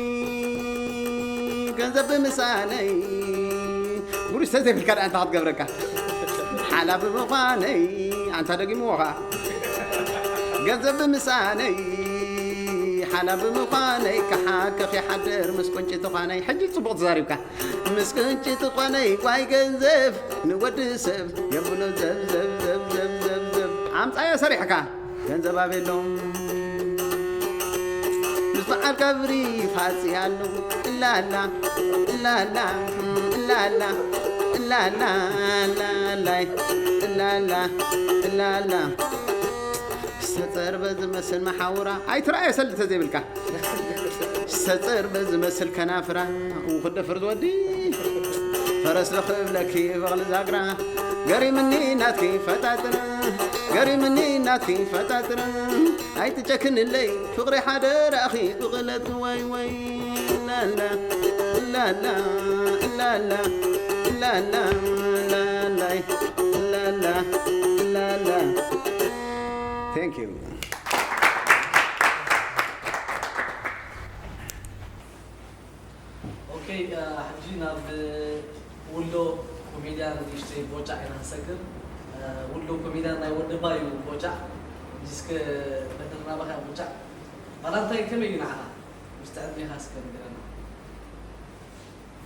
ገንዘብ ብምሳነይ። ጉሩሽ ተዘይብልካ ደኣ እንታይ ክትገብረካ? ሓላፊ ምዃነይ። ኣንታ ደጊምዎ ኸዓ። ገንዘብ ብምሳነይ። ሓላፊ ምዃነይ። ክሓከኽ ይሓድር ምስ ቁንጭ ትዃነይ። ሕጂ ጽቡቕ ተዛሪብካ። ምስ ቅንጭ ትኾነይ ጓይ ገንዘብ ንወዲ ሰብ የብሎ ዘብ ዘብ ዘብ ዘብ ዘብ ዘብ። ኣምጻዮ ሰሪሕካ ገንዘብ ኣቤሎም። ምስ በዓል ቀብሪ ፋጺ ኣሎ። ላላ ላላ ላላ ላላ ላላይ ላላ ላላ። ዝተጸርበ ዝመስል መሓውራ ኣይትረኣየ ሰልዲ ተዘይብልካ። ዝተጸርበ ዝመስል ከናፍራ። እው ክደፍር ዝወዲ ፈረስ ዶ ክብለኪ በቕሊ ዛግራ። ገሪምኒ ናትኪ ፈጣጥራ። ገሪምኒ ናትኪ ፈጣጥራ። ኣይትጨክንለይ ፍቕሪ ሓደራኺ ብቕለት ዋይ ዋይ። ላላ ላላ ላላ ላላ ላላይ ላላ ላላ። Thank you. ኦኬ፣ ሕጂ ናብ ውልዶ ኮሜድያን ንእሽተይ ቦጫዕ ኢና ንሰግር። ውልዶ ኮሜድያን ናይ ወደባ እዩ ቦጫዕ። ሕጂ እስከ ነተናባኸያ ቦጫዕ፣ ባላንታይ ከመይ እዩ ንዓኻ? ምስቲ ዕድሜኻ እስከ ንገረና።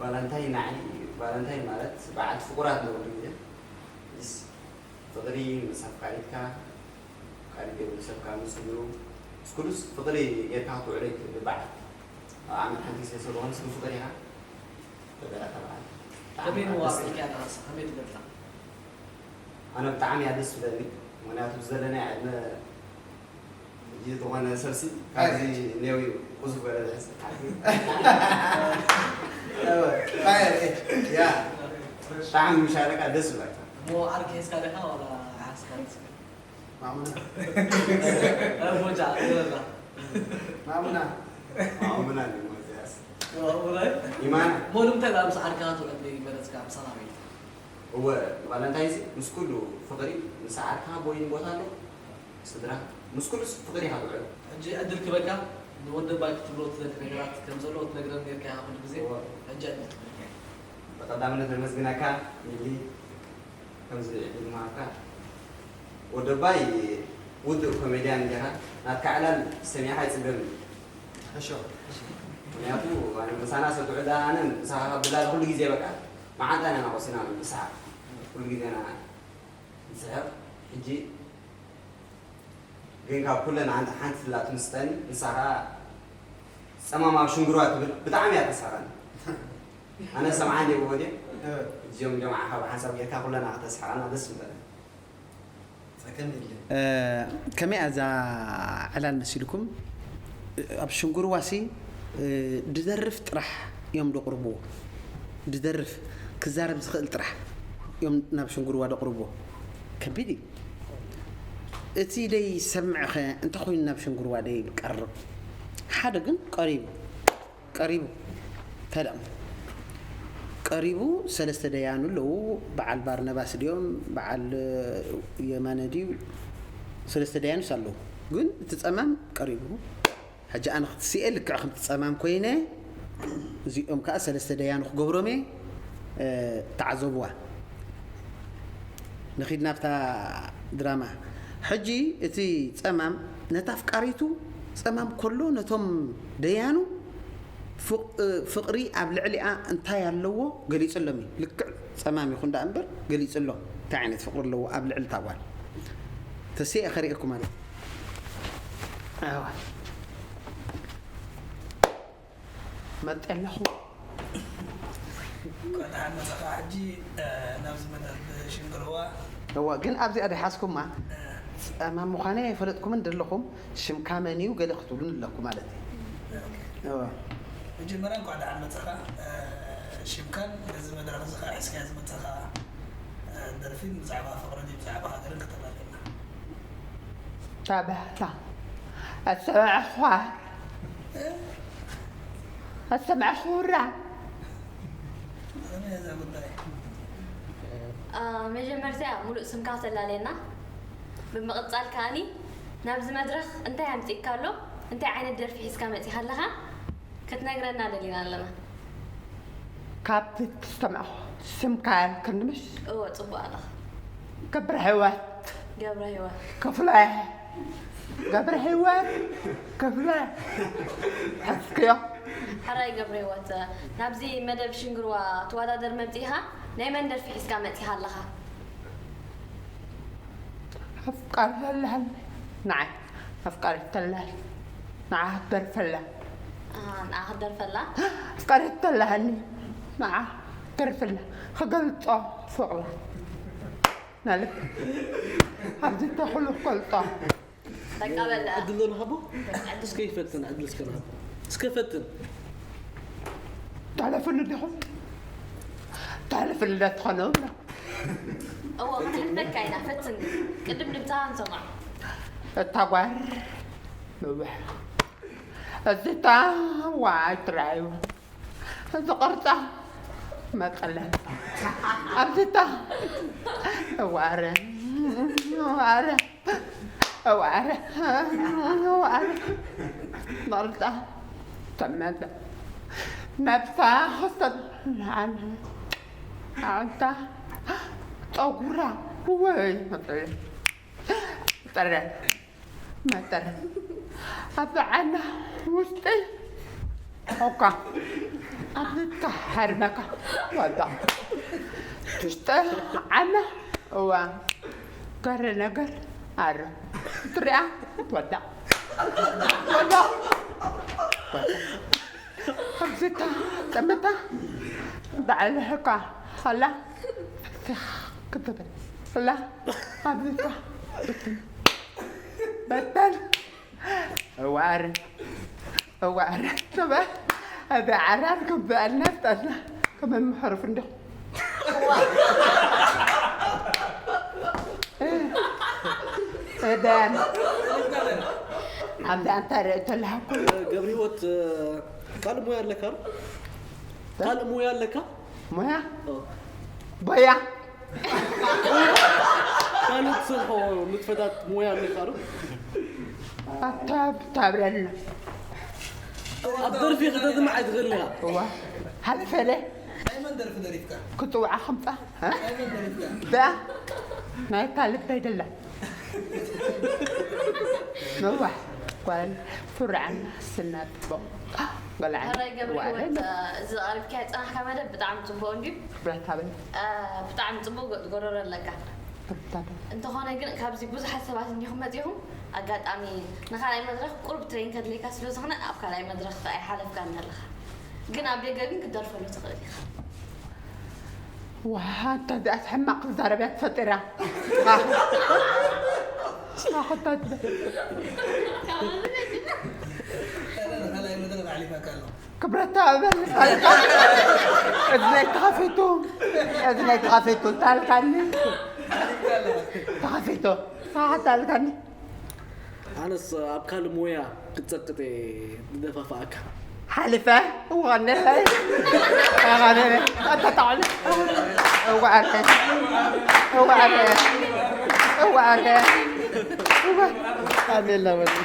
ቫለንታይን ንዓይ፣ ቫለንታይን ማለት በዓል ፍቑራት ነው። ኩሉ ግዜ ምስ ፍቕሪ፣ ምስ ኣፍቃሪትካ፣ ኣፍቃሪት ዘይብሉ ሰብ ከዓ ምስ ኩሉ፣ ምስ ኩሉስ ፍቕሪ ጌርካ ክትውዕሎ ይትብል በዓል። ኣብ ዓመት ሓንቲ ግዜ ስለዝኾነ ስም ፍቕሪ ኢኻ ተበላ ተበዓል። ከመይ ንዋቕ ኢልካ ንዓስ ከመይ ትገልጻ? ኣነ ብጣዕሚ እያ ደስ ትብለኒ። ምኽንያቱ ብዘለናይ ዕድመ ሕጂ ዝኾነ ሰብሲ ካብዚ ኔው እዩ ቁዙፍ ገለ ዝሕሰብ። ፋየር፣ ያ። ብጣዕሚ ምሻለካ ደስ ይብለካ። እሞ ዓርኪ ሒዝካ ዲኻ ዋላ ሓስካ ሒዝካ? ማሙና። ኣቦጃ፣ ይበላ። ማሙና። ማሙና እዩ፣ ሞዚያስ። ማሙና። ኢማና። እሞ ንምንታይ ደኣ ምስ ዓርክኻ ትውዕል ዘይመረጽካ? ብሰላም ኢልካ? እወ፣ ቫለንታይንስ ምስ ኩሉ ፍቕሪ፣ ምስ ዓርክኻ ቦይን ቦታ ኣሎ፣ ስድራ፣ ምስ ኩሉስ ፍቕሪ ኢኻ ትውዕል። ሕጂ ዕድል ክበካ፣ ንወደባይ ክትብሎ ትደሊ ነገራት ከም ዘለዎ ትነግረኒ ነርካ ኢኻ ኩሉ ግዜ። እወ። ሕጂ ዕድል ክበካ። ብቐዳምነት ነመስግነካ፣ ሚሊ፣ ከምዚ ዕድል ምሃብካ። ወደባይ ውዱእ ኮሜድያን እንዲኻ፣ ናትካ ዕላል ሰሚዕኻ ኣይጽገምን እዩ። ሕሾ። ምኽንያቱ ኣነ ምሳና ሰብ ትውዕል ኣነ ምሳኻ ካብ ብላል ኩሉ ግዜ በቃ መዓንጣ ኢና ቆሲና ንስሓቕ። ኩሉ ግዜ ኢና ንስሕቕ። ሕጂ ግን ካብ ኩለን ሓንቲ ሓንቲ ፍላጥ ትምስጠኒ፣ ንሳ ኸኣ ጸማም ኣብ ሽንግርዋ ትብል ብጣዕሚ እያ ተሳቐኒ። ኣነ ሰምዓ እንደ ብወዴ እዚኦም ጀምዓ ካብ ሓንሳብ ጌርካ ኩለና ከተስሓቐና ደስ ምበለኒ። ጸገም የለን። እ፣ ከመይ እያ እዛ ዕላል መሲልኩም? ኣብ ሽንጉርዋሲ፣ እ፣ ድደርፍ ጥራሕ እዮም ደቕርብዎ። ድደርፍ፣ ክዛረብ ዝኽእል ጥራሕ እዮም ናብ ሽንጉርዋ ደቕርብዎ። ከቢድ እዩ። እቲ ደይሰምዕኸ እንተኾይኑ ናብ ሽንጉርዋ ደይቀርብ? ሓደ ግን ቀሪቡ። ቀሪቡ። እንታይ ደኣ? ቀሪቡ ሰለስተ ደያኑ ኣለዉ። በዓል ባርነባስ ድዮም? በዓል የማነ ድዩ? ሰለስተ ደያኑስ ኣለዉ። ግን እቲ ጸማም ቀሪቡ። ሕጂ ኣነ ክትስኤ ልክዕ ከምቲ ጸማም ኮይነ፣ እዚኦም ከኣ ሰለስተ ደያኑ ክገብሮም እየ፣ እ፣ ተዓዘብዋ። ንኺድ ናብታ ድራማ። ሕጂ እቲ ጸማም ነታ ኣፍቃሪቱ ጸማም ከሎ ነቶም ደያኑ ፍቕ-፣ ፍቕሪ ኣብ ልዕሊኣ እንታይ ኣለዎ ገሊጹሎም እዩ። ልክዕ ጸማም ይኹን ደኣ እምበር ገሊጹሎም እንታይ ዓይነት ፍቕሪ ኣለዎ ኣብ ልዕሊ እታ ጓል። ተስኤ ከርእየኩም ማለት እዩ። ኣዋ። መጤ ኣለኹ። እንኳዕ ደሓን መጻኻ። ሕጂ፣ እ፣ ናብዚ መደብ ሽንግርዋ። እዋ፣ ግን ኣብዚኣ ደይሓዝኩማ፣ እ። ጸማም ምዃነይ ኣይፈለጥኩምን ደለኹም፣ ሽምካ መን እዩ ገለ ክትብሉን ኣለኩ ማለት እዩ። ኦኬ። እዋ። መጀመርያ እንኳዕ ደሓን መጻኻ። እ፣ ሽምካን ነዚ መድረኽ እዚ ኸኣ ሒዝካዮ ዝመጻኻ፣ እ፣ ደርፊን ብዛዕባ ፍቕሪ ድዩ ብዛዕባ ሃገርን ከተላልየና? እታ ባህታ ኣሰማዕኹዋ። ኣሰማዕኹራ። አ፣ መጀመርታ ሙሉእ ስምካ ተላለየና። ብምቕጻል ከኣኒ ናብዚ መድረኽ እንታይ ኣምጺእካ ኣሎ? እንታይ ዓይነት ደርፊ ሒዝካ መጺኻ ኣለኻ? ክትነግረና ደሊና ኣለና። ካብቲ ትሰምዖ ስምካ ክንምሽ? እወ፣ ጽቡቕ ኣለኻ። ገብረ ህይወት። ገብረ ህይወት። ክፍለ። ገብረ ህይወት ክፍለ። ሕስክዮ። ሕራይ ገብረ ህይወት፣ ናብዚ መደብ ሽንግርዋ ትወዳደር መምጺእኻ፣ ናይ መን ደርፊ ሒዝካ መጺኻ ኣለኻ? ኣፍቃሪ ዘለኒ ንዓይ ኣፍቃሪ ተላኒ ንዓ ክደርፈላ። ኣሃ፣ ንዓ ክደርፈላ? ኣፍቃሪ ተላኒ ንዓ ክደርፈላ። ክገልጾ ፍቕራ። ማለት ኣብዚ ተኽሉ ክገልጾ። በቃ በል ደኣ። ዕድል ዶ ንሃቦ? እስከ ይፈትን፣ ዕድል እስከ ንሃቦ። እስከ ፈትን። ተሕልፍሉ ዲኹም? ተሕልፍሉ ዶ ትኾኑ? እዎ፣ ክንሕልፈካ ኢና፣ ፈትን። ቅድም ድምፅኻ ንሰማዕ። እታ ጓል ነዊሕ። እዚታ ዋይ ትራዩ። እዚ ቅርጻ መጠለን። ኣብዚታ እዋረ፣ እዋረ፣ እዋረ፣ እዋረ። መቕርጻ ተመደ። ነብሳ ክሰብ ንዓነ። ኣንታ ጸጉራ ወይ መጠለን። መጠለን። መጠለን። ኣብ ዓና ውሽጢ ኦካ ኣብካ ሓርመካ ወዳ ትሽጠ ዓና እዋ ገረ ነገር ኣረ ትሪኣ ወዳ ወዳ ከምዚታ ጠመታ ዳዕልህካ ኸላ ክትብል ኸላ ኣብዚታ በተን እዋር እዋር ተበ እበ ዓራር ክበአልና ስጠና ከመምሐሩፍ እንዲኹ እደን ኣብዚ ኣንታ ርእቶ ኣለሃኩ ገብረ ህይወት ካልእ ሞያ ኣለካ ዶ? ካልእ ሞያ ኣለካ? ሞያ ቦያ ካልእ ትሰርሖ ንጥፈታት ሞያ ኣለካ ዶ? ኣታ ብታብረልና ኣብ ደርፊ ክተዝምዕ ኣይትኽእልን ኢኻ። እዋ ሃለፈለ ናይ መን ደርፊ ደሪፍካ? ክጽውዓ ከምጻ እ? ናይ መን ደሪፍካ? ዳ ናይታ ልበይ ደላ ነዋሕ ጓል ፍርዓና ስና ጽቡቕ ጓል ዓዲ ሕራይ ገብረ ዋዕለ ህይወት፣ እዚ ኣሪፍካ ዝጸናሕካ መደብ ብጣዕሚ ጽቡቕ እንድዩ። ብረታ በል እ፣ ብጣዕሚ ጽቡቕ ጎ- ጎረሮ ኣለካ። ብረታ በል እንተኾነ ግን ካብዚ ብዙሓት ሰባት እንዲኹም መጺኹም ኣጋጣሚ ንኻልኣይ መድረኽ ቁሩብ ትሬን ከድልየካ ስለ ዝኾነ ኣብ ካልኣይ መድረኽ ኣይሓለፍካን ኣለኻ። ግን ኣብ ደገ ግን ክትደርፈሉ ትኽእል ኢኻ። ዋሃ እንተ እዚኣስ ሕማቕ ክዛረብ እያ ተፈጢራ ኣኸታ ትበል ካልኣይ መድረኽ ኣሕሊፋካ ኣለኹ። ክብረታ እበል ሳልካ እዝነይ ተኸፊቱ እዝነይ ተኸፊቱ ታልካኒ ተኸፊቱ ሳሓት ታልካኒ ኣነስ ኣብ ካልእ ሞያ ክትጸቅጥ እየ ዝደፋፍኣካ። ሓሊፈ እዋነኸይ ኣኻለለ ኣተጣዕሉ እዋዓርከ እዋዓርከ እዋዓርከ እዋ ኣሜላ ወዲ